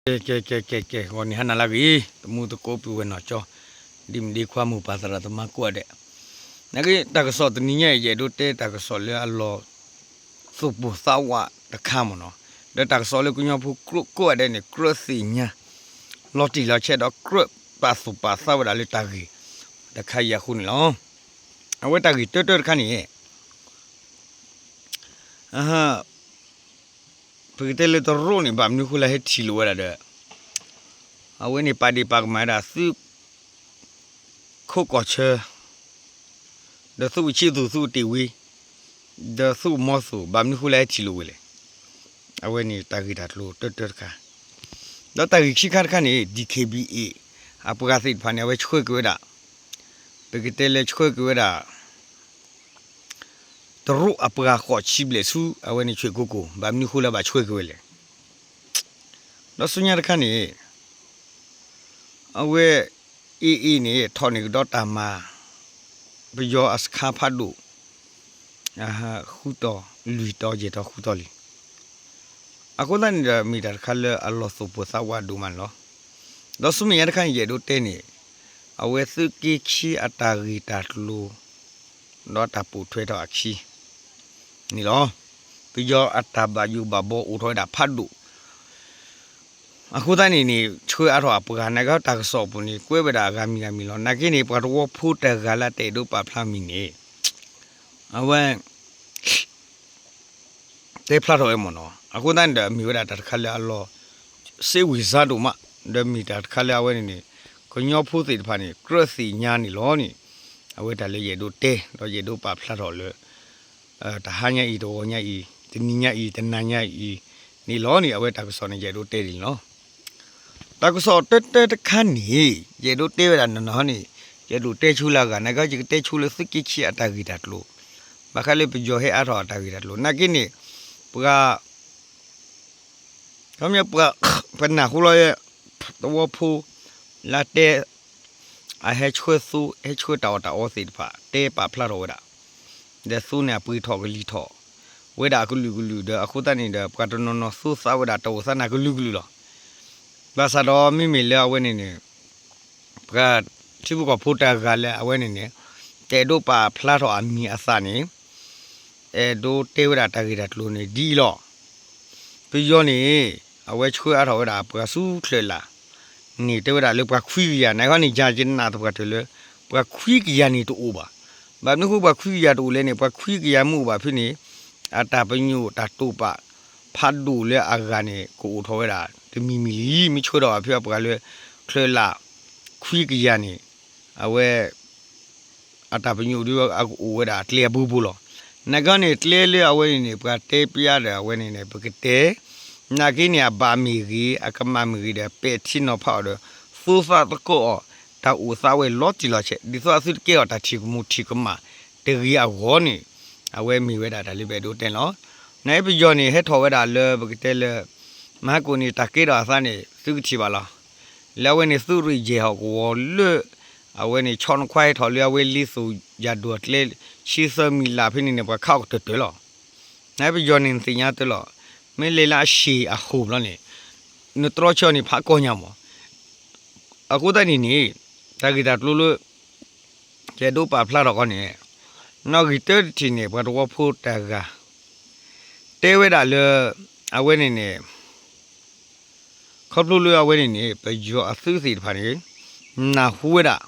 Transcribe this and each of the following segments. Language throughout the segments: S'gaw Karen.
ကဲ ကဲ ကဲ ကဲ ကဲ ဂီၤနံၤဟါနၤလၢအဂ့ၤ တံၤသကိးပုၢ်ဝဲၢ်နီၢ်ကၠီ ဒ်မုၣ်ဒ်ခွါ မိၢ်ပၢ်သရၣ်သမါကိးဂၤဒဲး, နာ်က့ တၢ်ကစီၣ်တနံၤညါအံၤ ယအဲၣ်ဒိးတဲတၢ်ကစီၣ်လၢအလီၤသူၣ်ပိၢ်သးဝးတခါမ့ၢ်နီၤ, ဒီးတၢ်ကစီၣ်လၢကညီဖိကိးဂၤဒဲးန့ၣ် ကြၢးသ့ၣ်ညါ လီၤတံၢ်လီၤဆဲးဒီး ကြၢးပာ်သူၣ်ပာ်သးဝဲဒၣ်လၢတၢ်ဂ့ၢ် တခါအံၤအဃိန့ၣ်လီၤ. အဝဲတၢ်ဂ့ၢ်တၢတၢတခါန့ၣ် ပကတဲလၢတရူးန့ၣ် ဘၣ်မနုၤဃိလၢဟဲထံၣ်လိာ်ဝဲဒၣ်ဒီး အဝဲန့ၣ်ပာ်ဒ့ၣ်ပာ်ကမၣ်ဝဲဒၣ်သုးခိးကီၢ်ဆၢ ဒီးသုးအဆံးသူၣ် သုးအတ့ၢ်ဝံ ဒီးသုးအမီသူၣ် ဘၣ်မနုၤဃိလၢဟဲထံၣ်လိာ်ဝဲလဲၣ်. အဝဲန့ၣ်တၢ်ဂ့ၢ်တၢ်ကျိၤတၢတၢတခါ, ဒီးတၢ်ဂ့ၢ်ခံခါတခါန့ၣ် DKBA အပှၤသ့ၣ်တဖၣ်န့ၣ် အဝဲဆှၢက့ၤဝဲဒၣ် ပကတဲလၢဆှၢက့ၤဝဲဒၣ် တရူးအပှၤဃိးဆံဘျဲၣ်ဆူ အဝဲန့ၣ်ဆှဲၣ်ကိကိၣ် ဘၣ်မနုၤဃိလၢဘၣ်ဆှၢက့ၤဝဲလဲၣ်. ဒီးဆူညါတခါန့ၣ် အဝဲ AA န့ၣ် ထီၣ်န့ၢ်ကဒီးတၢ်မၤ ပယီၤအစခါဖးဒိၣ် ဃုတီၢ်လွံၢ်တီၢ်ယဲၢ်တီၢ်ဃုတီၢ်လံ. အဃိသတးန့ၣ်ဒီး မ့ၢ်တၢ်တခါလၢအလီၤသူၣ်ပိၢ်သးဝးဒိၣ်မးန့ၣ်လီၤ. ဒီးဆူမဲာ်ညါတခါန့ၣ် ယအဲၣ်ဒိးတဲန့ၣ် အဝဲသုးက့ခံအတၢ်ဂ့ၢ်တၢ်ကျိၤ ဒီးတၢ်ပိာ်ထွဲထီၣ်အခံန့ၣ်လီၤ. ပယီၤအတၢ်ဘၣ်ယိၣ်ဘၣ်ဘီအိၣ်ထီၣ်ဝဲဒၣ်ဖးဒိၣ် အဃိသတးန့ၣ်န့ၣ် ဆှၢအါထီၣ်အပှၤ နာ်က့တၢ်ကစီၣ်အပူၤန့ၣ် ကွဲးဝဲဒၣ်အဂၤမံၤဂၤမံၤလီၤ. နာ်က့န့ၣ် ပှၤသဝီဖိတဂၤလၢတအဲၣ်ဒိးပာ်ဖျါမံၤန့ၣ် အဝဲ တဲဖျါထီၣ်ဝဲမ့ၢ်နီၤ. အဃိသတးန့ၣ်ဒီး မ့ၢ်ဝဲဒၣ်တၢ်တခါလၢအလီၤ စ့ဝံၤစါဒိၣ်မး, ဒီးမ့ၢ်တၢ်တခါလၢအဝဲန့ၣ်န့ၣ် ကညီဖိသ့ၣ်တဖၣ်န့ၣ် ကြၢးသ့ၣ်ညါန့ၣ်လီၤန့ၣ် အဝဲတၢ်လၢယအဲၣ်ဒိးတဲ ဒီးယအဲၣ်ဒိးပာ်ဖျါထီၣ်လၢ တဟါညါအံၤ တဂီၤညါအံၤ တနံၤညါအံၤ တနၤညါအံၤန့ၣ်လီၤန့ၣ် အဝဲတၢ်ကစီၣ်န့ၣ်ယအဲၣ်ဒိးတဲဒ်န့ၣ်လီၤ. တၢ်ကစီၣ်တၢတၢတခါန့ၣ် ယအဲၣ်ဒိးတဲဝဲဒၣ်နီၢ်နီၢ်န့ၣ် ယအဲၣ်ဒိးတဲဆိလၢအဂၤ နာ်က့ယကတဲဆိလၢသုးက့ခံအတၢ်ဂ့ၢ်တၢ်ကျိၤ ဘၣ်ဃးလၢပယီၤဟဲအါထီၣ်အတၢ်ဂ့ၢ်တၢ်ကျိၤ နာ်က့န့ၣ် ပှၤ ခီပညီ ပနၢ်ဟူလီၤ သဝီဖိ လၢတဲ အဟဲဆှၢသိ ဟဲဆှၢတၢ်အီၣ်တၢ်အီသ့ၣ်တဖၣ် တဲပာ်ဖျါထီၣ်ဝဲဒၣ် ဒီးသိန့ၣ်အပှ့ၤထီၣ်ကလံၤထီၣ် ဝဲဒၣ်အကလုာ်ကလုာ်ဒီး အဃိသတးန့ၣ်ဒီး ပှၤတနီၤနီၤသိသးဝဲဒၣ်တၢ်အိၣ်သးန့ၣ်ကလုာ်ကလုာ်လီၤ. ဘၣ်ဆၣ်ဒီးမ့မ့ၢ်လၢအဝဲန့ၣ်န့ၣ် ပှၤထံဖိကီၢ်ဖိတဂၤလၢအဝဲန့ၣ်န့ၣ် တအဲၣ်ဒိးပာ်ဖျါထီၣ်အမံၤအသၣ်န့ၣ် အဲၣ်ဒိးတဲဝဲဒၣ်တၢ်ဂ့ၢ်တၢ်ကျိၤန့ၣ်ဒ်အံၤလီၤ. ပယီၤန့ၣ် အဝဲဆှၢအါထီၣ်ဝဲဒၣ်ပှၤဆူချၢၣ်လာ် န့ၣ်တဲဝဲဒၣ်လၢပှၤခွံကယၤ နာ်က့န့ၣ် ယၤယနာ်သပှၢ်တၢၢ်လၢ ပှၤခွံကယၤန့ၣ်တအိၣ်ဘၣ်. ဘၣ်မနုၤဃိပှၤခွံကယၤတအိၣ်လဲၣ်န့ၣ် ပှၤခွံကယၤမ့ၢ်အိၣ်ဘၣ်ဖဲန့ၣ် အတၢ်ပညိၣ်တၢ်တိာ်ပာ်ဖးဒိၣ်လၢအဂၤန့ၣ် ကအိၣ်ထီၣ်ဝဲဒၣ်တမံၤမံၤလံ မ့ၢ်ဆှၢထီၣ်ဘၣ်ဖဲအပှၤလၢ ချၢၣ်လာ် ခွံကယၤန့ၣ် အဝဲ အတၢ်ပညိၣ်ဒ်အကအိၣ်ဝဲဒၣ်ကျဲအဘိဘိလီၤ. နာ်က့န့ၣ် ကျဲလၢအဝဲန့ၣ်န့ၣ် ပှၤတဲပျါဒီးအဝဲန့ၣ်န့ၣ် ပကတဲ နာ်က့န့ၣ် အဘၣ်မ့ၢ်ဂ့ၤ အကမၣ်မ့ၢ်ဂ့ၤဒီး ပဲာ်ထံနီၤဖးအီၤဒီး သိသးသကိးအီၤ တၢ်အိၣ်သးဝဲလီၤတံၢ်လီၤဆဲး ဒ်သိးအသုတကဲထီၣ်တၢ်ထံၣ်ကမူၣ်ထံၣ်ကမၣ်တဂ့ၤအဂီၢ်န့ၣ် အဝဲမ့ၢ်ဝဲဒၣ်တၢ်လၢပအဲၣ်ဒိးတဲန့ၣ်လီၤ. နာ်က့ပယီၤန့ၣ် ဟဲထီၣ်ဝဲဒၣ်လၢပကတဲလၢ မဟါကိၣ်န့ၣ် တၢ်ကဲထီၣ်အသးန့ၣ် သုကထံၣ်ဘၣ်လီၤ. လၢအဝဲန့ၣ် သုးရ့ၣ်ယဲၢ်ဟီၣ်ကဝီၤလၢ အဝဲန့ၣ် ဆီၣ်နခွါဟဲထီၣ်လၢအဝဲလ့သိၣ်ယၤဒိၣ်ကျဲ ဆံသၢမံၤလၢ်ဖဲန့ၣ်န့ၣ် ပှၤခးအီၤကတၢၢ်တၢၢ်လီၤ. နပယီၤန့ၣ် နသ့ၣ်ညါတၢ်လီၤ. မ့ၢ်လဲၤလၢအရှံၣ်အဟိၣ်ဘျီန့ၣ် နတြီဆၢန့ၣ် ဖးကီၢ်ညါမး. အဃိသတးန့ၣ်န့ၣ် တၢ်ဂ့ၢ်တၢ်ကျိၤလၢ ယအဲၣ်ဒိးပာ်ဖျါထီၣ်ဃီန့ၣ် နီၣ်ဂံၢ်တၢတထံၣ်န့ၣ် ပှၤသဝီဖိတဂၤ တဲဝဲဒၣ်လၢ အဝဲန့ၣ်န့ၣ် ခီဖျိလၢအဝဲန့ၣ်န့ၣ် ပယီၤအသုးသ့ၣ်တဖၣ်န့ၣ် နၢ်ဟူဝဲဒၣ်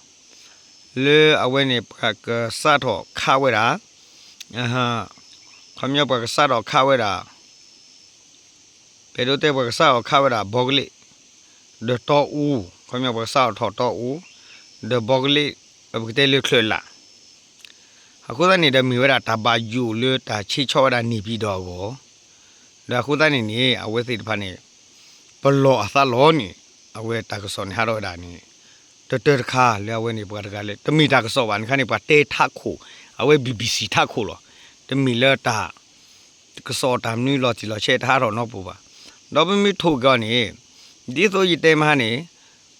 လၢအဝဲန့ၣ် ပှၤကစးထီၣ်ခးဝဲဒၣ် ခီပညီပှၤကစးထီၣ်ခးဝဲဒၣ် ပအဲၣ်ဒိးတဲပှၤကစးထီၣ်ခးဝဲဒၣ်ဘီကလ့ၣ် ဒီးတီအူ, ခီပညီပှၤကစးထီၣ်ထီၣ်တီအူ ဒီးဘီကလ့ၣ် ပကတဲလၢချၢၣ်လာ် အဃိသတးန့ၣ်ဒီးမ့ၢ်ဝဲဒၣ်တၢ်ဘၣ်ယိၣ်လၢတၢ်ဆ့ဆီဝဲဒၣ်န့ၣ်ပံၤဒီးအဂီၢ်, ဒီးအဃိသတးန့ၣ်န့ၣ် အဝဲသ့ၣ်တဖၣ်န့ၣ် ပလီၢ်အသးလီၤန့ၣ် အဝဲတၢ်ကစီၣ်န့ၣ်ဟးထီၣ်ဝဲဒၣ်န့ၣ် တတၢတခါလၢအဝဲန့ၣ်ပှၤတဂၤလၢ တမ့ၢ်တၢ်ကစီၣ်ဘၣ်န့ၣ်ခါန့ၣ် ပှၤတဲထးခိၣ် အဝဲ BBC ထးခိၣ်လီၤ. တမ့ၢ်လၢတၢ် ကစီၣ်တၢ်မနုၤလီၤတံၢ်လီၤဆဲးတဟးထီၣ်နီတပူၤဘၣ်. ဒီးပမ့ၢ်ထိၣ်က့ၤအီၤန့ၣ် ဒ်သိးယတဲမဟါန့ၣ်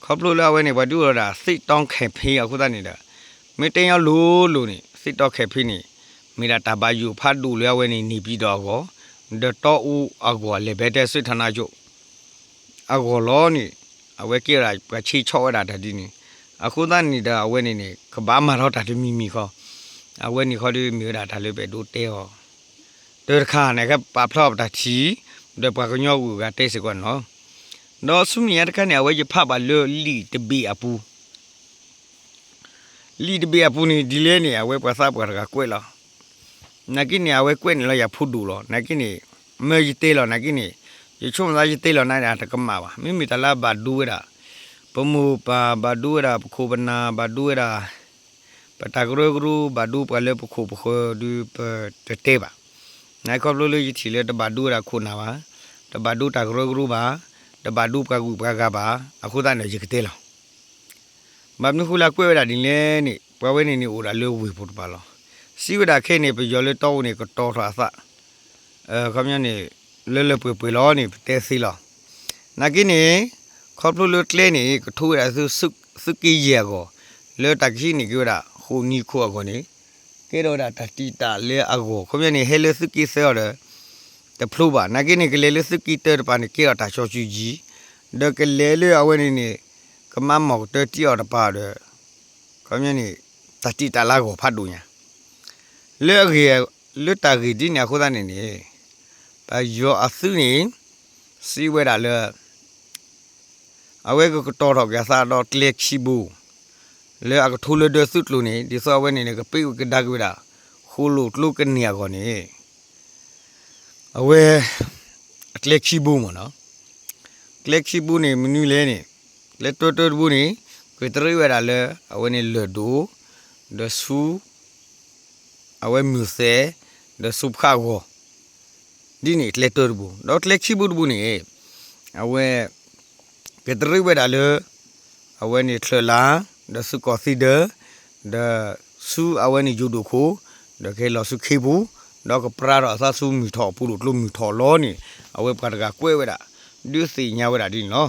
ခီဖျိလၢအဝဲန့ၣ် ပှၤဒုးအိၣ်ထီၣ်ဒၣ် TikTok campaign အဃိသတးန့ၣ်ဒီး မ့ၢ်တဲညီလိၤလိၤန့ၣ် TikTok campaign န့ၣ် မ့ၢ်ဒၣ်တၢ်ဘၣ်ယိၣ်ဖးဒိၣ်လၢအဝဲန့ၣ်န့ၣ်ပံၤဒီးအဂီၢ် ဒီးတီအူအဂီၢ် လဲၤဘဲတဲ စစ်ဌာနချုပ် အဂီၢ်လီၤန့ၣ်, အဝဲကဲဝဲဒၣ်ပှၤဆ့ဆီၣ်ဝဲဒၣ်တၢ်ဒ်န့ၣ်, အဃိသတးန့ၣ်ဒီး အဝဲန့ၣ်န့ၣ် ကဘၣ်မၤထီၣ်တၢ်တမံၤမံၤဃီ, အဝဲန့ၣ်ဃီဒီးမ့ၢ်ဝဲဒၣ်တၢ်လၢပအဲၣ်ဒိးတဲအီၤ တၢ်တခါန့ၣ် ကပာ်ဖျါအီၤပတၢ်ထံၣ်, ဒီးပှၤကညီဂုၤဂၤတဲစ့ၢ်ကီးန့ၣ်လီၤ. ဒီးဆူမဲာ်ညါတခါန့ၣ် အဝဲယဖးဘၣ်လၢလံာ်တဘ့ၣ်အပူၤ လံာ်တဘ့ၣ်အပူၤန့ၣ် ဒ်လဲၣ်န့ၣ် အဝဲပှၤသးပှၢ်တဂၤကွဲးလီၤ. နာ်က့န့ၣ် အဝဲကွဲးန့ၣ်လီၤယၤဖိဒိၣ်လီၤ. နာ်က့န့ၣ် မၢယတဲလီၤ နာ်က့န့ၣ်, ယဆိကမိၣ်သးယတဲလီၤ နာ်က့န့ၣ်တကမၣ်ဘၣ်. မ့မ့ၢ်တၢ်လၢအဘၣ်ဒိဝဲဒၣ် ပမိၢ်ပၢ်, ဘၣ်ဒိဝဲဒၣ်ပခိၣ်ပနၢ်, ဘၣ်ဒိဝဲဒၣ် ပတၢ်ကရၢကရိ, ဘၣ်ဒိပှၤလၢပခိၣ်ပဃၢၤဒီး ပတတဲဘၣ်. နာ်က့ခီဖျိလၢယထံၣ်လၢတဘၣ်ဒိဝဲဒၣ်ခိၣ်နၢ်ဘၣ်, တဘၣ်ဒိတၢ်ကရၢကရိဘၣ်, တဘၣ်ဒိပှၤဂုၤပှၤဂၤဘၣ်, အဃိသတးန့ၣ်ယကတဲလီၤ. ဘၣ်မနုၤဃိလၢကွဲးဝဲဒၣ်ဒ်လဲၣ်န့ၣ် ပှၤဝဲန့ၣ်န့ၣ်အိၣ်ဒၣ်လၢဝ့ၢ်ပူၤတပၤလီၤ. စံးဝဲဒၣ်ခဲအံၤန့ၣ် ပယီၤလၢတီအူန့ၣ် ကတီၤထီၣ်အသး ခီပညီန့ၣ် လၢလၢပှဲၤပှဲၤလီၤန့ၣ် ပတဲသ့လီၤ. နာ်က့န့ၣ် ခီဖျိလၢကျဲန့ၣ် ကထိဝဲဒၣ်သုးက့ယဲၢ်အဂီၢ်, လၢတၢ်ကဟံးန့ၢ်က့ၤဝဲဒၣ် ဃိးနံၤခိၣ်အဂီၢ်န့ၣ် ကဲထီၣ်ဝဲဒၣ်တၢ်တံာ်တာ်လၢအဂီၢ်, ခီပညီန့ၣ် ဟဲလၢသုးက့သၢအီၤဒီး တဖျိဘၣ်. နာ်က့န့ၣ် ကလဲၤလၢသုးက့တၢတပၤန့ၣ် ကဲထီၣ်တၢ်စီဆှံယံၤ, ဒီးကလဲၤလၢအဝဲန့ၣ်န့ၣ် ကမၤမီၢ်ကတၢၢ်တံၢ်အီၤတပၤဒီး ခီပညီန့ၣ် တၢ်တံာ်တာ်လၢအဂီၢ်ဖးဒိၣ်ညါ လၢအဂ့ၢ် လၢတၢ်ဂ့ၢ်ဒ်န့ၣ်အဃိသတးန့ၣ်န့ၣ် ပယီၤအသုးန့ၣ် စံးဝဲဒၣ်လၢ အဝဲကကတီၤထီၣ်က့ၤအသးဒီးကျဲခံဘိ လၢအကထိလၢဒၢသုးကျိၤန့ၣ် ဒ်သိးအဝဲန့ၣ်န့ၣ် ကပ့းကဒါက့ၤဝဲဒၣ် ဃိၣ်လိာ်ကျိကန့ၢ်အဂီၢ်န့ၣ် အဝဲ အကျဲခံဘိမ့ၢ်နီၤ, ကျဲခံဘိန့ၣ် မနုၤလဲၣ်န့ၣ် ကျဲတၢတၢတဘိန့ၣ် ကတရံးဝဲဒၣ်လၢ အဝဲန့ၣ်လၢၢ်ဒိၣ် ဒီးဆူ အဝဲမုၢ်သဲး ဒီးဆူဖးဂီၤ ဒ်န့ၣ်ကျဲတၢတဘိ, ဒီးကျဲခံဘိတဘိန့ၣ် အဝဲ ကတရံးဝဲဒၣ်လၢ အဝဲန့ၣ်ချၢၣ်လါ ဒီးဆူကီၢ်သံဒၢ ဒီးဆူအဝဲန့ၣ်ယိၤဒိၣ်ခိၣ် ဒီးကဟဲလီၤဆူခ့ပူၤ ဒီးကပြါထီၣ်အသးဆူမုၢ်ထီၣ်အပူၤလိာ်ကျိမုၢ်ထီၣ်လီၤန့ၣ် အဝဲပှၤတဂၤကွဲးဝဲဒၣ် ဒုးသ့ၣ်ညါဝဲဒၣ်ဒ်န့ၣ်လီၤ.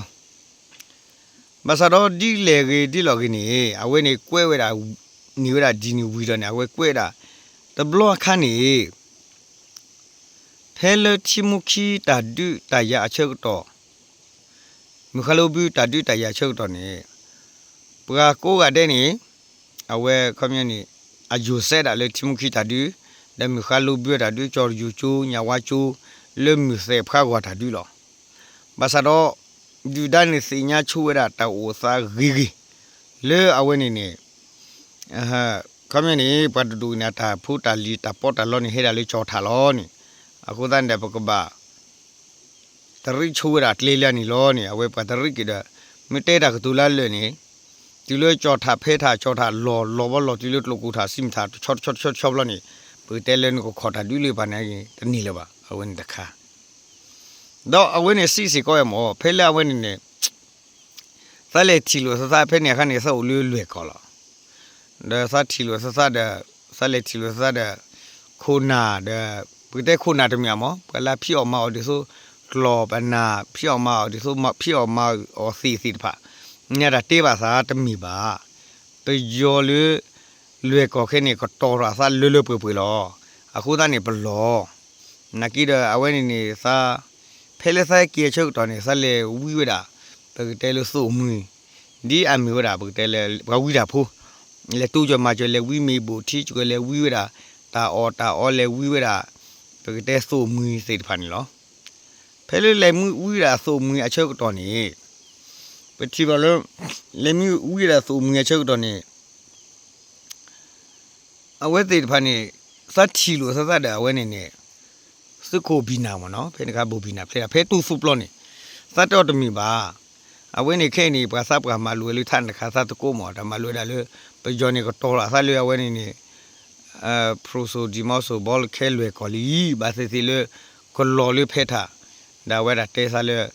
ဘၣ်ဆၣ်ဒီးဒ်လဲၣ်ဂ့ၤဒ်လဲၣ်ဂ့ၤန့ၣ် အဝဲန့ၣ်ကွဲးဝဲဒၣ် န့ၢ်ဝဲဒၣ်ဒ်န့ၣ်ဝံၤဒီးန့ၣ် အဝဲကွဲးဒၣ် တဘျီအခါန့ၣ် ဖဲလၢထံမူခံတၢ်ဒုးတၢ်ယၤအဆၢကတီၢ် မုၢ်ဃါလိဘုတၢ်ဒုးတၢ်ယၤအဆၢကတီၢ်န့ၣ် ပှၤကိးဂၤဒဲးန့ၣ် အဝဲခီပညီန့ၣ် အယိာ်စဲးဒၣ်လၢထံမူခံတၢ်ဒုး ဒီးမုၢ်ဃါလိဘုတၢ်ဒုး ကၠီၣ်တယိၤကၠိ ညၣ်ဝါကၠိ လၢမုၢ်သဲးဖးဂီၤတၢ်ဒုးလီၤ. ဘၣ်ဆၣ်ဒီး ဒုၣ်ဒါန့ၣ်သ့ၣ်ညါဆိဝဲဒၣ်တၢ်အိၣ်သးဂ့ၤဂ့ၤ လၢအဝဲန့ၣ်န့ၣ် ခီပညီန့ၣ် ပှၤတဒူၣ်န့ၣ် အတၢ်ဖိတၢ်လံၤတၢ်ပီးတၢ်လီန့ၣ် ဟဲဒၣ်လၢကၠီၣ်ထၣ်လီၤန့ၣ် အဃိသတးန့ၣ်ဒီး ပကဘၣ် တရံးဆိဝဲဒၣ်ကျဲလၢန့ၣ်လီၤန့ၣ် အဝဲပှၤတရံးက့ၤဒီး မ့ၢ်တဲတၢ်ကတိၤလၢအလၢာ်န့ၣ် တုၤလၢကၠီၣ်ထၣ်ဖဲထၣ် ကၠီၣ်ထၣ်လီၢ် လီၢ်ဘီလီၢ်တုၤလၢကျိၣ်ကိၢ်ထၣ် စံမထၣ် တဆီတဆီတဆီတဆီဘျီန့ၣ် ပကတဲလၢနကခီၣ်တၢ်ဒုးလၢပှၤန့ၣ် တန့ၢ်လၢၤဘၣ် အဝဲန့ၣ်တခါ ဒီးအဝဲန့ၣ်စံးစ့ၢ်ကီးဝဲမ့ၢ် ဖဲလၢအဝဲန့ၣ်န့ၣ် သးလဲၤထံၣ်လိာ်သးသးဖဲန့ၣ်အခါန့ၣ် သးအိၣ်လၢလွဲၢ်ကီၢ်လီၤ. ဒီးသးထံၣ်လိာ်သးသးဒီး သးလဲၤထံၣ်လိာ်သးသးဒီး ခိၣ်နၢ်ဒီး ပကတဲခိၣ်နၢ်တမ့ၢ်မ့ၢ် ပှၤလၢဖံးအီၣ်မၤအီၣ်ဒ်သိး ကျီၢ်ပနၢ် ဖံးအီၣ်မၤအီၣ်ဒ်သိး ဖံးအီၣ်မၤအီၣ်သ့ၣ်သ့ၣ်တဖၣ် ညါတၢ်တဲဘၣ်သးတမ့ၢ်ဘၣ်. ပယီၤလၢ လွဲၢ်ကီၢ်ခဲန့ၣ် ကတီၤထီၣ်အသးလၢလၢပှဲၤပှဲၤလီၤ. အဃိသတးန့ၣ်ပလီၢ် နာ်က့ဒီးအဝဲန့ၣ်န့ၣ် သး ဖဲလၢသးဟဲက့ၤအဆၢကတီၢ်န့ၣ် သးလဲၤဝံဝဲဒၣ် ပကတဲလၢသိၣ်မှံၤ ဒ်အမ့ၢ်ဝဲဒၣ် ပကတဲလၢ ပှၤဝံတၢ်ဖိ လဲၤတူၢ်ကီၤမၤကီၤ လဲၤဝံမ့ၢ်ဘိၣ်ထံကီၤ လဲၤဝံဝဲဒၣ် တၢ်အီၣ်တၢ်အီ လဲၤဝံဝဲဒၣ် ပကတဲသိၣ်မှံၤသ့ၣ်တဖၣ်န့ၣ်လီၤ. ဖဲလၢလဲၤမံဝံဒၣ်သိၣ်မှံၤအဆၢကတီၢ်န့ၣ် ပထံၣ်ဘၣ်လၢ လဲၤမံဝံဒၣ်သိၣ်မှံၤအဆၢကတီၢ်န့ၣ် အဝဲသ့ၣ်တဖၣ်န့ၣ် သးထံၣ်လိာ်သးသးဒီးအဝဲန့ၣ်န့ၣ် သုးခိၣ်ဘံၣ်နၢ်မ့ၢ်နီၤ ဖဲန့ၣ်အခါဘိၣ်ဘံၣ်နၢ်ဖျဲးဒၣ် ဖဲတူၢ်သူပျီန့ၣ် သးတဲအီၤတမ့ၢ်ဘၣ်. အဝဲန့ၣ်ခဲအံၤန့ၣ် ပှၤသးပှၢ်မၤလိာ်ဝဲလၢထးန့ၣ်တခါ သးသကိးမ့ၢ် တၢ်မၤလိာ်ဝဲဒၣ်လၢ ပယီၤန့ၣ်ကတီၤလီၤသးလၢအဝဲန့ၣ်န့ၣ် ဖရူစိၤဒံၣ်မီစိၤဘီလၢခဲလွဲၢ်ကီၢ်လံ ဘၣ်သ့ၣ်သ့ၣ်လၢ ကလီၤလၢဖဲထၣ် ဒီးအဝဲဒၣ်တဲသးလၢ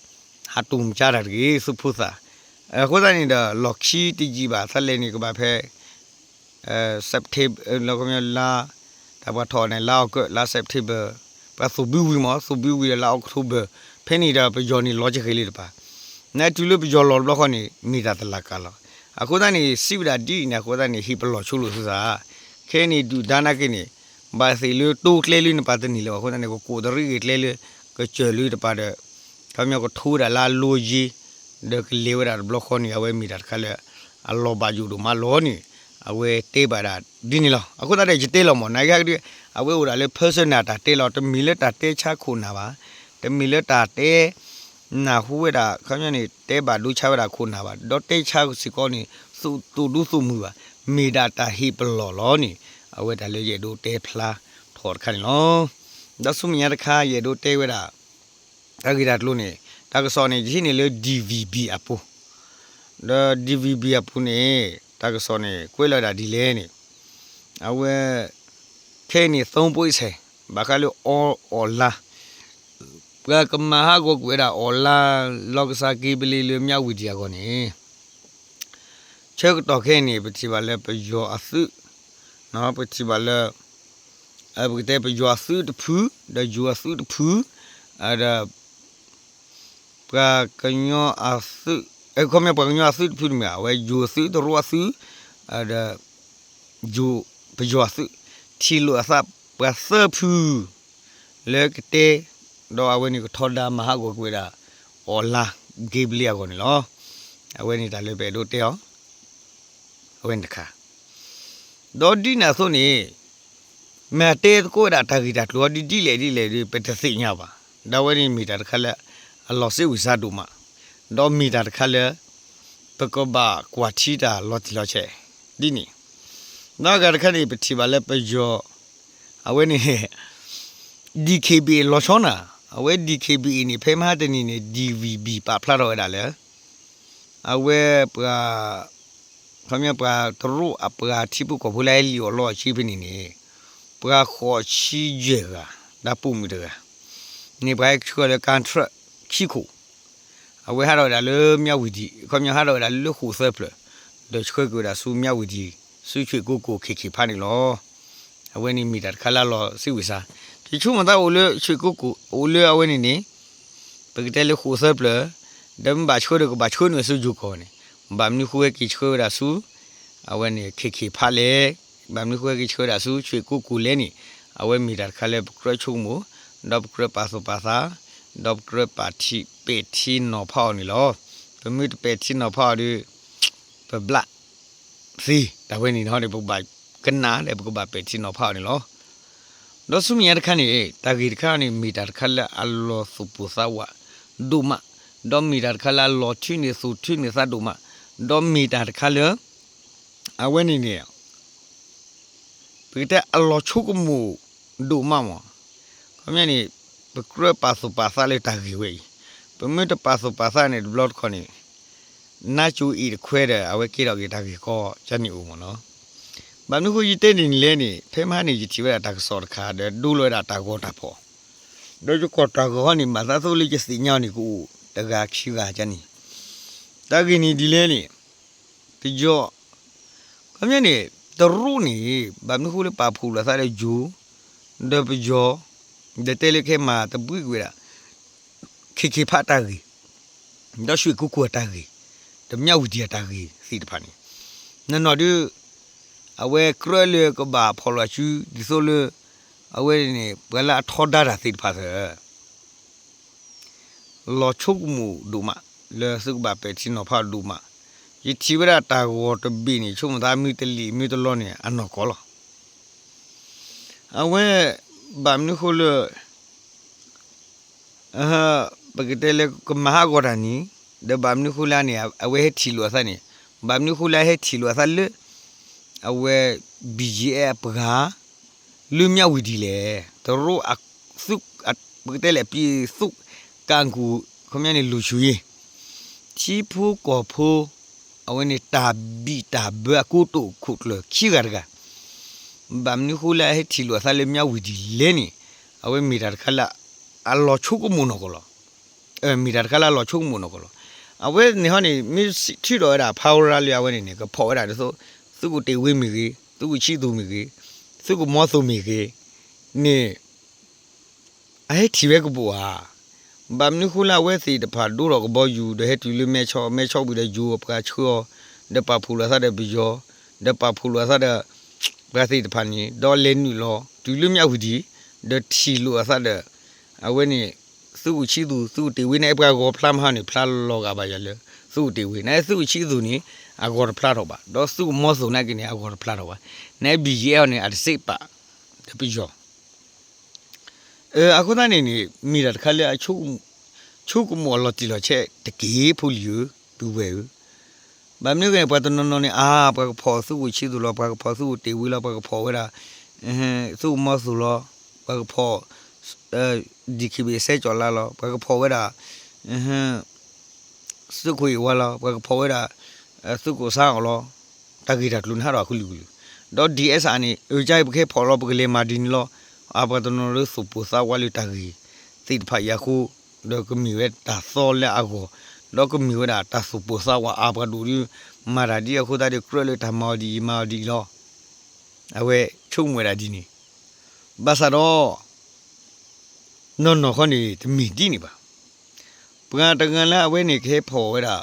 ဟးတူၢ်မကၢ်တၢ်တဂ့ၤ သုးဖိသၣ်. အဃိသတးန့ၣ်ဒီး လီၢ်ခံတယံာ်ဘၣ် သးလဲၤန့ၣ်ကဘၣ်ဖဲ September လၢကမၠိလါ တၢ်ပှၤထီၣ်န့ၣ် လါ August လါ September ပှၤသိၣ်ဘုဝံၤမ့ၢ် သိၣ်ဘုဝံၤဒီးလါ October ဖဲန့ၣ်ဒီးပယီၤန့ၣ်လီၤကဃ့ၢ်လၢတပၤ နတုၤလၢပယီၤလီၤတဘျီဃီန့ၣ် မ့ၢ်တၢ်သလၢ်ကၢ်လီၤ. အဃိသတးန့ၣ် စံးဝဲဒၣ်ဒ်အံၤန့ၣ် အဃိသတးန့ၣ် ဟ့ၣ်ပလီၢ်ဆိလိာ်သုသး ခဲအံၤန့ၣ် ဒုၣ်ဒါနာ်က့န့ၣ် ဘၣ်သ့ၣ်လၢတိကျဲလၢနပၤတန့ၢ်လၢၤဘၣ်အဃိသတးန့ၣ် ကကိးတရံးဂ့ၤကျဲလၢ ကစၢၢ်လၢတပၤဒီး ခီပညီကထိဝဲဒၣ်လၢအလိယ့ ဒီးကလဲၤဝဲဒၣ်တဘျီဃီန့ၣ် အဝဲမ့ၢ်တၢ်တခါလၢ အလီၤဘၣ်ယိၣ်ဒိၣ်မးလီၤန့ၣ် အဝဲတဲဘၣ်ဒၣ်ဒ်န့ၣ်လီၤ. အဃိသတးဒီးယတဲလီၤမး နာ်က့ဟဲကဒု အဝဲအိၣ်ဒၣ်လၢ personal တၢ်တဲလီၤ တမ့ၢ်လၢတၢ်တဲဆါခိၣ်နၢ်ဘၣ်, တမ့ၢ်လၢတၢ်တဲ နၢ်ဟူဝဲဒၣ် ခီပညီန့ၣ် တဲဘၣ်ဒိဆါဝဲဒၣ်ခိၣ်နၢ်ဘၣ်, ဒီးတဲဆါစ့ၢ်ကီးန့ၣ် သူၣ်ဒူသူၣ်မုာ်ဘၣ်, မ့ၢ်ဒၣ်တၢ်ဟ့ၣ်ပလီၢ်လီၤန့ၣ် အဝဲတၢ်လၢယအဲၣ်ဒိးတဲဖျါထီၣ်တခါန့ၣ်လီၤ. ဒီးဆူမဲာ်ညါတခါ ယအဲၣ်ဒိးတဲဝဲဒၣ် တၢ်ဂ့ၢ်တၢ်ကျိၤန့ၣ် တၢ်ကစီၣ်န့ၣ် ယဟံးန့ၢ်လၢ D V B အပူၤ, ဒီး D V B အပူၤန့ၣ် တၢ်ကစီၣ်န့ၣ် ကွဲးလီၤဝဲဒၣ်ဒ်လဲၣ်န့ၣ် အဝဲ ခဲအံၤန့ၣ် သုံးပွင့်ဆယ် ဘၣ်ဃးလၢ online ပှၤကမၤဟးဂီၤကွံာ်ဝဲဒၣ် online လီၢ်ကစၢ်က့ဘလ့လၢ မြဝတီ အဂီၢ်န့ၣ် ဆၢကတီၢ်ခဲအံၤန့ၣ် ပထံၣ်ဘၣ်လၢပယီၤအသုး, ပထံၣ်ဘၣ်လၢ ပကတဲပယီၤအသုးတဖု, ဒီးယိၤအသုးတဖု, ဒီး ပှၤကညီအသုး, ခီပညီပှၤကညီအသုးတဖုန့ၣ်မ့ၢ် အဝဲယိၤအသုး တရူးအသုး, ဒီး ယိၤ ပယီၤအသုး ထံၣ်လိာ်အသးပှၤသၢဖု လၢကတဲ, ဒီးအဝဲန့ၣ်ကထီဒါမၤဟးဂီၤကွံာ်ဝဲဒၣ် online က့ဘလ့အဂီၢ်န့ၣ်လီၤ. အဝဲန့ၣ်တၢ်လၢပအဲၣ်ဒိးတဲအီၤ အဝဲန့ၣ်တခါ ဒီးဒ်န့ၣ်အသိးန့ၣ် မ့ၢ်တဲသကိးဝဲဒၣ်တၢ်ဂ့ၢ်တၢ်ကျိၤအီၤဒ်ဒ်လဲၣ်ဒ်လဲၣ်ဒီး ပတသ့ၣ်ညါဘၣ်. ဒီးအဝဲန့ၣ်မ့ၢ်တၢ်တခါလၢ အလီၤစ့ဝံၤစါဒိၣ်မး, ဒီးမ့ၢ်တၢ်တခါလၢ ပကဘၣ်ကွၢ်ထံတၢ်လီၤတံၢ်လီၤဆဲး ဒ်န့ၣ်, ဒီးအဂၤတခါန့ၣ် ပထံၣ်ဘၣ်လၢပယီၤ အဝဲန့ၣ် D K B A လီၤဆီနၤ, အဝဲ D K B A န့ၣ် ဖဲမဟါတနံၤန့ၣ် D V B ပာ်ဖျါထီၣ်ဝဲဒၣ်လၢ အဝဲပှၤ ခီပညီပှၤတရူးအပှၤထံဖိကီၢ်ဖိလၢဟဲလံၣ်အီၣ်လီအီၣ်ဆံဖဲန့ၣ်န့ၣ် ပှၤဃိးဆံယဲၢ်ဂၤ ဒီးပိာ်မုၣ်တဂၤ န့ၣ်ပှၤဟဲဆှၢလၢ contract ခံခိၣ်, အဝဲဟးထီၣ်ဝဲဒၣ်လၢ မြဝတီ ခီပညီဟးထီၣ်ဝဲဒၣ်လၢဃိာ်သၢဖျၢၣ်, ဒီးဆှၢက့ၤဝဲဒၣ်ဆူ မြဝတီ ဆူ ရွှေကုက္ကို ခ့ၣ်ခ့ၣ်ဖးန့ၣ်လီၤ. အဝဲန့ၣ်မ့ၢ်တၢ်တခါလၢအလီၤစ့ဝံၤစါ, ယဆိကမိၣ်သးအိၣ်လၢ ရွှေကုက္ကို အိၣ်လၢအဝဲန့ၣ်န့ၣ် ပကတဲလၢဃိာ်သၢဖျၢၣ်, ဒီးမ့ၢ်ဘၣ်ဆှၢဒီးကဘၣ်ဆှၢနုာ်ဆူယိၤကီၢ်န့ၣ်, ဘၣ်မနုၤဃိဟဲက့ၤဆှၢဝဲဒၣ်ဆူ အဝဲန့ၣ် ခ့ၣ်ခ့ၣ်ဖးလဲၣ်, ဘၣ်မနုၤဃိဟဲက့ၤဆှၢဝဲဒၣ်ဆူ ရွှေကုက္ကို လဲၣ်န့ၣ်, အဝဲမ့ၢ်တၢ်တခါလၢပကြၢးဆိကမိၣ်, ဒီးပကြၢးပာ်သူၣ်ပာ်သး, ဒီးပကြၢးပာ်ထံ ပဲာ်ထံနီၤဖးအီၤန့ၣ်လီၤ. ပမ့ၢ်တပဲာ်ထံနီၤဖးအီၤဒီး ပဘျး သ့, တၢ်ဝဲန့ၣ်န့ၣ် ပကဘၣ်ကနၣ်ဒီး ပကဘၣ်ပဲာ်ထံနီၤဖးအီၤန့ၣ်လီၤ. ဒီးဆူမဲာ်ညါတခါန့ၣ် တၢ်ဂ့ၢ်တခါန့ၣ် မ့ၢ်တၢ်တခါလၢအလီၤသူၣ်ပိၢ်သးဝးဒိၣ်မး, ဒီးမ့ၢ်တၢ်တခါလၢအလီၤထုးန့ၢ်သူၣ်ထုးန့ၢ်သးဒိၣ်မး, ဒီးမ့ၢ်တၢ်တခါလၢ အဝဲန့ၣ်န့ၣ် ပကတဲအလီၤဆိကမိၣ်ဒိၣ်မးမး, ခီပညီန့ၣ် ပကြၢးပာ်သူၣ်ပာ်သးလၢတၢ်ဂ့ၢ်ဝဲအံၤ, ပမ့ၢ်တပာ်သူၣ်ပာ်သးန့ၣ် တဘျီတခီၣ်န့ၣ် နါကၠိအံၤတခွဲဒီး အဝဲကဲထီၣ်က့ၤတၢ်ဂ့ၢ်ကီကန့ၣ်အိၣ်မးနီၤ. ဘၣ်မနုၤဃိယတဲန့ၣ်န့ၣ်လဲၣ်န့ၣ် ဖဲမဟါန့ၣ်ယထံၣ်ဝဲဒၣ်တၢ်ကစီၣ်တခါဒီးဒိလီၤဝဲဒၣ်တၢ်ဂီၤတၢ်ဖီၣ်, ဒီးယကွၢ်တၢ်ဂီၤဟီန့ၣ် မၤသးသိလၢယသ့ၣ်ညါအီၤန့ၣ် ကအိၣ်တဂၤခံဂၤကန့ၣ်, တၢ်ဂ့ၢ်န့ၣ်ဒ်လဲၣ်န့ၣ် ပယီၤ ခီပညီန့ၣ် တရူးန့ၣ် ဘၣ်မနုၤဃိလၢပာ်ဖှိၣ်လိာ်သးဒီးယိၤ ဒီးပယီၤ ဒီးတဲလၢခဲမၤတဘှံးကွံာ်ဝဲဒၣ် ခ့ၣ်ခ့ၣ်ဖးတၢ်ဂ့ၢ် ဒီး ရွှေကုက္ကို အတၢ်ဂ့ၢ် ဒီး မြဝတီ အတၢ်ဂ့ၢ်သ့ၣ်တဖၣ်န့ၣ် နနီၢ်ဒုး အဝဲကြၢးလၢကဘၣ်ဖီၣ်လိာ်စု ဒ်သိးလၢ အဝဲန့ၣ် ပှၤလၢအထီဒါတၢ်သ့ၣ်တဖၣ်သၢ လီၤဆိကမိၣ်ဒိၣ်မး လၢသုကဘၣ်ပဲာ်ထံနီၤဖးဒိၣ်မး, ယထံၣ်ဝဲဒၣ်တၢ်ဂီၤတဘ့ၣ်န့ၣ် ဆိကမိၣ်သးမ့ၢ်တလံာ်မ့ၢ်တလီန့ၣ် အနီၢ်ကီၢ်လီၤ. အဝဲ ဘၣ်မနုၤဃိလၢ ပကတဲလၢကမၤဟးဂီၤတၢ်န့ၣ် ဒီးဘၣ်မနုၤဃိလၢန့ၣ် အဝဲဟဲထံၣ်လိာ်အသးန့ၣ် ဘၣ်မနုၤဃိလၢဟဲထံၣ်လိာ်အသးလၢ အဝဲ ဘံၣ်ယံၣ်အဲၣ် အပှၤ လၢ မြဝတီ လဲၣ်, တရူးအသုး ပကတဲလဲၣ် ပြည်သူ့ကာကွယ် ခီပညီန့ၣ် လုံခြုံရေး ထံဖိကီၢ်ဖိ အဝဲန့ၣ်တၢ်ဘံၣ်တၢ်ဘၢအကိတိာ်ခိၣ်ကျၢၢ်ခံဂၤတဂၤ ဘၣ်မနုၤဃိလၢအဟဲထံၣ်လိာ်အသးလၢ မြဝတီ လဲၣ်န့ၣ် အဝဲမ့ၢ်တၢ်တခါလၢ အလီၤဆိကမိၣ်နီၢ်ကီၢ်လီၤ. မ့ၢ်တၢ်တခါလၢအလီၤဆိကမိၣ်နီၢ်ကီၢ်လီၤ. အဝဲန့ၣ်ဟီန့ၣ် မ့ၢ်ထုးထီၣ်ဝဲဒၣ် ဖးဝရၤ လၢအဝဲန့ၣ်န့ၣ် ကဖီၣ်ဝဲဒၣ်ဒ်သိး သုးခိၣ်တ့ၢ်ဝ့မ့ၢ်ဂ့ၤ, သုးခိၣ်ဆံးသူၣ်မ့ၢ်ဂ့ၤ, သုးခိၣ်မီသိမ့ၢ်ဂ့ၤန့ၣ် အဟဲထံၣ်ဝဲကပိာ်ဧါ. ဘၣ်မနုၤဃိလၢအဝဲသ့ၣ်တဖၣ်ဒိထီၣ်ကဘီယူၤ ဒီးဟဲတုၤလၢမဲဆီ မဲဆီဝံၤဒီးယိၤပှၤဆှၢအီၤ, ဒီးပာ်ဖှိၣ်လိာ်အသးဒီးပယီၤ, ဒီးပာ်ဖှိၣ်လိာ်အသးဒီး ပှၤသ့ၣ်တဖၣ်န့ၣ် ဒီးလဲၤနုာ်လီၤတုၤလၢ မြဝတီ ဒီးထံၣ်လိာ်အသးဒီး အဝဲန့ၣ် သုးခိၣ်ဆံသူၣ် သုးခိၣ်တ့ၢ်ဝ့ နအဲၣ်ပှၤဂီၤဖျါမဟါန့ၣ် ဖျါလီၤဂာ်ဘၣ်ယၤလၢ သုးခိၣ်တ့ၢ်ဝ့ နအဲၣ်သုးခိၣ်ဆံသူၣ်န့ၣ် အဂီၤတဖျါထီၣ်ဘၣ်, ဒီးသုးခိၣ်မီသိၣ်နာ်က့န့ၣ် အဂီၤတဖျါထီၣ်ဘၣ်, နအဲၣ် BGF န့ၣ် အတစ့းပာ် ဒီးပယီၤ အဃိသတးန့ၣ်န့ၣ် မ့ၢ်တၢ်တခါလၢအ ဆိကမိၣ်အလီၤတံၢ်လီၤဆဲးတက့ၢ် ဖိလံၤဧၢ ပုၢ်ဝဲၢ်ဧၢ, ဘၣ်မနုၤဂ့ၤန့ၣ် ပှၤတနီၤနီၤန့ၣ် အါ ပှၤကဖီၣ်သုးခိၣ်ဆံသူၣ်လီၤ, ပှၤကဖီၣ်သုးခိၣ်တ့ၢ်ဝ့လီၤ, ပှၤကဖီၣ်ဝဲဒၣ် သုးခိၣ်မီသိၣ်လီၤ, ပှၤကဖီၣ် DKBA စဲကၠီၤလါလီၤ, ပှၤကဖီၣ်ဝဲဒၣ် သုးခိၣ်အ့ၣ်ဝါလီၤ, ပှၤကဖီၣ်ဝဲဒၣ် သုးခိၣ်စါအီၣ်လီၤ, တၢ်ဂ့ၢ်တၢ်ကျိၤန့ၣ်ဟးထီၣ်အကလုာ်ကလုာ်, ဒီး DSI န့ၣ် အကါအံၤ ပကဟဲဖီၣ်လီၤ ပကလဲၤမၤဒ်န့ၣ်လီၤ, အါ ပှၤတနီၤလၢသူၣ်ပိၢ်သးဝးလၢတၢ်ဂ့ၢ်သ့ၣ်တဖၣ်အံၤအဃိ, ဒီးကမ့ၢ်ဝဲတၢ်သီလၢအဂီၢ်, ဒီးကမ့ၢ်ဝဲဒၣ်တၢ်သူၣ်ပိၢ်သးဝး အါ ပှၤဒိၣ်ဒုး မၤတၢ်ဒ်အဃိသတးဒီး ကြၢးလၢတၢ်မၤအီၤဒ်အံၤမၤအီၤဒ်အံၤလီၤ, အဝဲဆိကမိၣ်ဝဲဒၣ်ဒ်န့ၣ်, ဘၣ်ဆၣ်ဒီး နီၢ်နီၢ်ခီန့ၣ် တမ့ၢ်ဒ်န့ၣ်ဘၣ်. ပှၤတဂၤလၢအဝဲန့ၣ်ကဟဲဖီၣ်ဝဲဒၣ်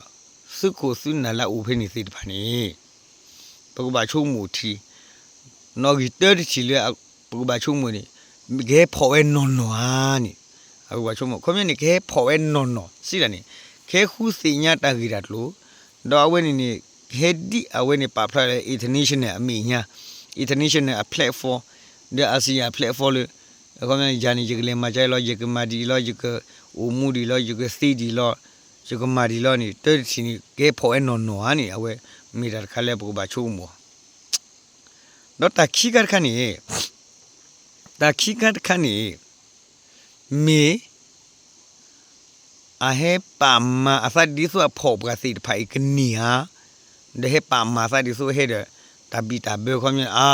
သုးခိၣ်သုးနၢ်လၢအအိၣ်ဖဲန့ၣ်သ့ၣ်တဖၣ်န့ၣ် ပကဘၣ်ဆိကမိၣ်ထံ, နီၣ်ဂံၢ်တၢတထံၣ်လၢ ပကဘၣ်ဆိကမိၣ်န့ၣ် ကဟဲဖီၣ်ဝဲနီၢ်နီၢ်ဧါန့ၣ်, အကဘၣ်ဆိကမိၣ် ခီပညီန့ၣ် ကဟဲဖီၣ်ဝဲနီၢ်နီၢ် စံးဒၣ်န့ၣ် ကဟဲဃုသ့ၣ်ညါတၢ်ဂ့ၢ်တၢ်ကျိၤ, ဒီးအဝဲန့ၣ်န့ၣ် ကဟဲဒ်အဝဲန့ၣ်ပာ်ဖျါလၢ international အမဲာ်ညါ, international အ platform ဒီး ASEAN အ platform လၢ အခီပညီန့ၣ် ယၤန့ၣ် ယကလဲၤမၤကဲလီၤ, ယကမၤဒ်အံၤလီၤ, ယကအိၣ်မူဒ်အံၤလီၤ, ယကသ့ဒ်အံၤလီၤ, ယကမၤဒ်အံၤလီၤန့ၣ် တၢတထံၣ်န့ၣ် ကဟဲဖီၣ်ဝဲနီၢ်နီၢ်ဧါန့ၣ် အဝဲမ့ၢ်တၢ်တခါလၢပကဘၣ်ဆိကမိၣ်, ဒီးတၢ်ခံခါတခါန့ၣ်, တၢ်ခံခါတခါန့ၣ် မ့ၢ် အဟဲပာ်မၤအသးဒ်သိးအဖီၣ်ပှၤသ့ၣ်တဖၣ်အံၤကန့ၢ်ဧါ, ဒီးဟဲပာ်မၤအသးဒ်သိးဟဲဒီး တၢ်ဘံၣ်တၢ်ဘၢခီပညီန့ၣ် အါ,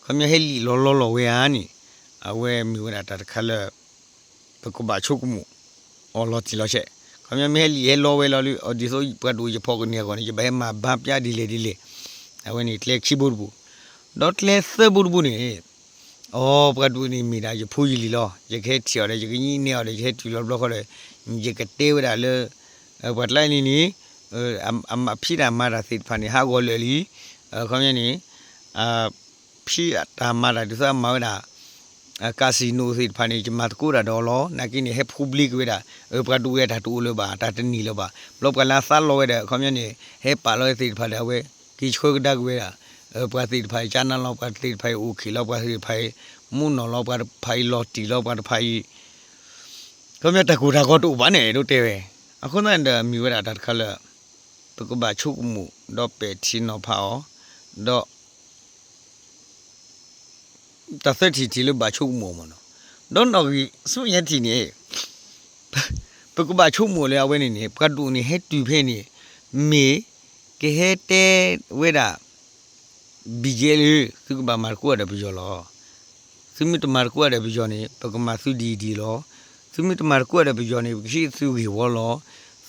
ခီပညီဟဲလံာ်လီၤလီၤလီၤဝဲဧါန့ၣ်, အဝဲမ့ၢ်ဝဲဒၣ်တၢ်တခါလၢ ပကဘၣ်ဆိကမိၣ်အီၤလီၤတံၢ်လီၤဆဲး, ခီပညီမ့ၢ်ဟဲလံာ်ဟဲလီၤဝဲလီၤလၢ အဒ်သိးပှၤဒိၣ်ယဖီၣ်ကန့ၢ်အဂီၢ်န့ၣ် ယဘၣ်ဟဲမၤဘါပျါဒ်လဲၣ်ဒ်လဲၣ်, အဝဲန့ၣ်ကျဲခံဘိတဘိ, ဒီးကျဲသၢဘိတဘိန့ၣ် အီ ပှၤဒိၣ်န့ၣ်မ့ၢ်ဒၣ်ယဖိယလံၤလီၤ, ယကဟဲထံၣ်အီၤဒီး ယကညံးနဲအီၤဒီး ယကဟဲတုၤလီၤဘျီဃီဒီး ယကတဲဝဲဒၣ်လၢ ပှၤတကျါန့ၣ်န့ၣ် အဖံးတၢ်မၤတၢ်သ့ၣ်တဖၣ်န့ၣ် ဟးဂီၤလၢာ်လံ, ခီပညီန့ၣ် ဖံးတၢ်မၤတၢ်ဒ်သိးအမၤဝဲဒၣ် casino သ့ၣ်တဖၣ်န့ၣ် ယမၤသကိးတၢ်ဒီးအီၤလီၤ, နာ်က့န့ၣ် ဟဲဖိဘျ့က့ၤဝဲဒၣ် ပှၤဒိၣ်ဝဲတၢ်တအိၣ်လၢၤဘၣ် တၢ်တန့ၢ်လၢၤဘၣ်, ဘျီပှၤလၢအသးလီဝဲဒီး ခီပညီန့ၣ် ဟဲပာ်လီၤဝဲသ့ၣ်တဖၣ်ဒီး အဝဲက့ၤဆှၢကဒါက့ၤဝဲဒၣ် ပှၤသ့ၣ်တဖၣ်အံၤ ကၠါနါလီၤ ပှၤသ့ၣ်တဖၣ်အံၤအိၣ်ခံးလီၤ ပှၤသ့ၣ်တဖၣ်အံၤ မူနီၢ်လီၤ ပှၤတဖၣ်အံၤလီၤတံၢ်လီၤ ပှၤတဖၣ်အံၤ ခီပညီတၢ်ကိၢ်တၢ်ဂီၤတအိၣ်ဘၣ်န့ၣ် အဲၣ်ဒိးတဲဝဲ, အဃိသတးန့ၣ်ဒီးမ့ၢ်ဝဲဒၣ်တၢ်တခါလၢ ပကဘၣ်ဆိကမိၣ် ဒီးပဲာ်ထံနီၤဖးအီၤ, ဒီး တၢ်သၢထံၣ်တထံၣ်လၢဘၣ်ဆိကမိၣ်မ့ၢ်နီၤ, ဒီးနီၣ်ဂံၢ်ဆူညါတထံၣ်န့ၣ် ပကဘၣ်ဆိကမိၣ်လၢအဝဲန့ၣ်န့ၣ် ပှၤဒိၣ်န့ၣ်ဟဲတုၤဖဲန့ၣ် မ့ၢ်ကဟဲတဲဝဲဒၣ် ဘံၣ်ယဲလၢ သုကဘၣ်မၤသကိးဒီးပယီၤလီၤ. သုမ့ၢ်တမၤသကိးဒီးပယီၤန့ၣ် ပကမၤသုဒ်အံၤဒ်အံၤလီၤ. သုမ့ၢ်တမၤသကိးဒီးပယီၤန့ၣ် ပကဟံးသုဂ့ၢ်ဝီလီၤ.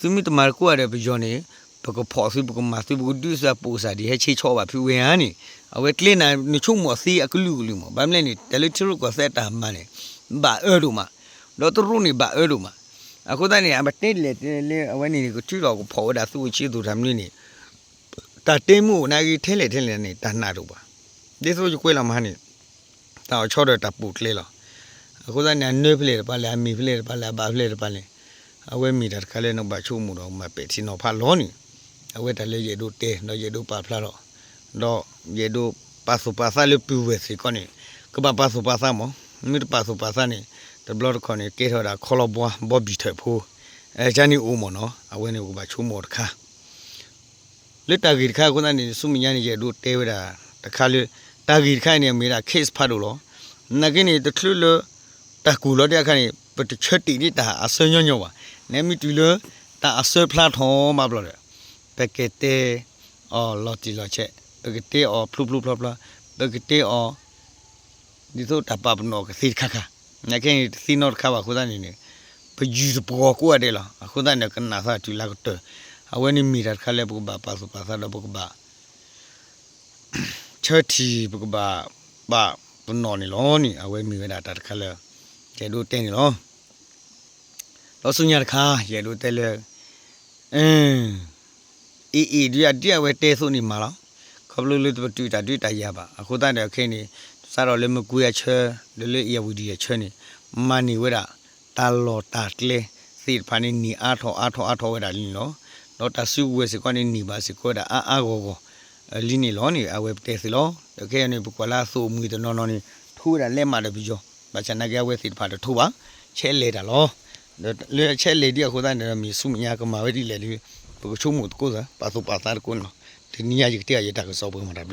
သုမ့ၢ်တမၤသကိးဒီးပယီၤန့ၣ် ပကဖီၣ်သု ပကမၤသု ပကဒုးသုအပိာ်စၢ်ဒ်ဟဲဆ့ဆီဘၣ်ဖုဝဲဧါန့ၣ် အဝဲကျဲနၤ နဆိကမိၣ်သ့အကလုာ်ကလုာ်မး ဘၣ်မနုၤလဲၣ်န့ၣ် တၢ်လၢထံရူၢ်ကီၢ်သဲးတၢ်မၤန့ၣ် ဘၣ်အၢဒိၣ်မး, ဒီးတရူးန့ၣ်ဘၣ်အၢဒိၣ်မး, အဃိသတးန့ၣ် အပတဲလဲၣ်တဲလဲၣ်လၢအဝဲန့ၣ်န့ၣ် ကထုးထီၣ်ကဖီၣ်ဝဲဒၣ်သုးအိၣ်ဆံးအသိးတၢ်မနုၤန့ၣ် တၢ်တဲမုၢ်အိၣ်နာ်က့ထဲလဲၣ်ထဲလဲၣ်န့ၣ် တၢ်နာ်တအိၣ်ဘၣ်. ဒ်သိးယကွဲးလီၤမဟါန့ၣ် တၢ်အီၣ်ဆီဒီးတၢ်ပိာ်ကျဲလီၤ. အဃိသတးန့ၣ် အနၢဖဲလဲၣ်တပၤလဲၣ် အမ့ၢ်ဖဲလဲၣ်တပၤလဲၣ် အဘၣ်ဖဲလဲၣ်တပၤလဲၣ် အဝဲမ့ၢ်တၢ်တခါလၢနကဘၣ်ဆိကမိၣ်ဒီးမၤပဲာ်ထံနီၤဖးလီၤန့ၣ် အဝဲတၢ်လၢယအဲၣ်ဒိးတဲ ဒီးယအဲၣ်ဒိးပာ်ဖျါထီၣ် ဒီးယအဲၣ်ဒိးပာ်သူၣ်ပာ်သးလၢပုၢ်ဝဲၢ်စ့ၢ်ကီးန့ၣ် ကဘၣ်ပာ်သူၣ်ပာ်သးမး, မ့ၢ်တပာ်သူၣ်ပာ်သးန့ၣ် တဘျီတခီၣ်န့ၣ် ကဲထီၣ်ဝဲဒၣ်ခီလီၤဘှါဘီဘံၣ်ထၢၣ်ဖိ ကန့ၣ်အိၣ်မးနီၤ အဝဲန့ၣ်ပကဘၣ်ဆိကမိၣ်အီၤတခါ လၢတၢ်ဂ့ၢ်တခါအဃိသတးန့ၣ် ဆူမဲာ်ညါန့ၣ် ယအဲၣ်ဒိးတဲဝဲဒၣ်တခါလၢ တၢ်ဂ့ၢ်တခါအံၤန့ၣ် အမ့ၢ်ဒၣ် case ဖးဒိၣ်လီၤ. နာ်က့န့ၣ် တချုးလၢ တၢ်ကူၣ်လီၤဒံးအခါန့ၣ် ပတဆၢတ့ၢ်ဒံးတၢ်အဆၢညီညီဘၣ်. နမ့ၢ်တုၤလၢ တၢ်အဆၢဖျါထီၣ်မးဘျီဒီး ပကတဲအီၤလီၤတံၢ်လီၤဆဲး, ပကတဲအီၤဖျိဖျိဖျါဖျါ, ပကတဲအီၤ ဒ်သိးတၢ်ပာ်ပနီၣ်ကသ့တခါခါ, နာ်က့န့ၣ် တသ့နီတခါဘၣ်အဃိသတးန့ၣ်န့ၣ် ပယုၢ်တပှီၤကိးဂၤဒဲးလီၤ. အဃိသတးန့ၣ် ကနၣ်သးတုၤလၢကတၢၢ်, အဝဲန့ၣ်မ့ၢ်တၢ်တခါလၢပကဘၣ်ပာ်သူၣ်ပာ်သးဒီးပကဘၣ် ဆၢထံၣ် ပကဘၣ်ပာ်ပနီၣ်န့ၣ်လီၤန့ၣ် အဝဲမ့ၢ်ဝဲဒၣ်တၢ်တခါလၢ ယအဲၣ်ဒိးတဲန့ၣ်လီၤ. ဒီးဆူညါတခါ ယအဲၣ်ဒိးတဲလၢ အ့ၣ်အ့ၣ်ဒုးအဒုးအဝဲတဲသိးန့ၣ်မးလီၤ. ခီဖျိလၢပတုာ်တၢ်ဒုးတၢ်ယၤဘၣ်. အဃိသတးဒီးခဲအံၤန့ၣ် စးထီၣ်လၢမကွ့ၤအဆၢ ဒီးလၢအ့ၣ်ယၢ်ဝံၤဒံးအဆၢန့ၣ် မၤန့ၢ်ဝဲဒၣ် တၢ်လီၢ်တၢ်ကျဲသ့ၣ်တဖၣ်န့ၣ် နံၤအါထီၣ်အါထီၣ်အါထီၣ်ဝဲဒၣ်လံန့ၣ်လီၤ. ဒီးတၢ်စုကဝဲၤစ့ၢ်ကီးန့ၣ် နံၤဘၣ်စ့ၢ်ကီးဝဲဒၣ်အါအါဂီၢ်ဂီၢ်လံန့ၣ်လီၤန့ၣ် အဝဲပတဲသ့လီၤ. ဒီးခဲအံၤန့ၣ် ပကွၢ်လၢအသိၣ်အမှံၤတနီၤနီၤန့ၣ် ထိဝဲဒၣ်လဲးမးဒီးပယီၤ, ဘၣ်ဆၣ်နာ်က့အဝဲသ့ၣ်တဖၣ်တထိဘၣ်, ဆဲးလဲၤတၢ်လီၤ. ဒီးလၢဆဲးလဲၤဒ်အဃိသတးန့ၣ်ဒီး မ့ၢ်ဆူမဲာ်ညါကမၤဝဲဒ်လဲၣ်ဒီး ပကဆိကမိၣ်သကိးသး ပာ်သူၣ်ပာ်သးသကိးန့ၣ်လီၤ. တနံၤညါယကတဲအီၤယတၢ်ကစီၣ်ပကမၤတၢ်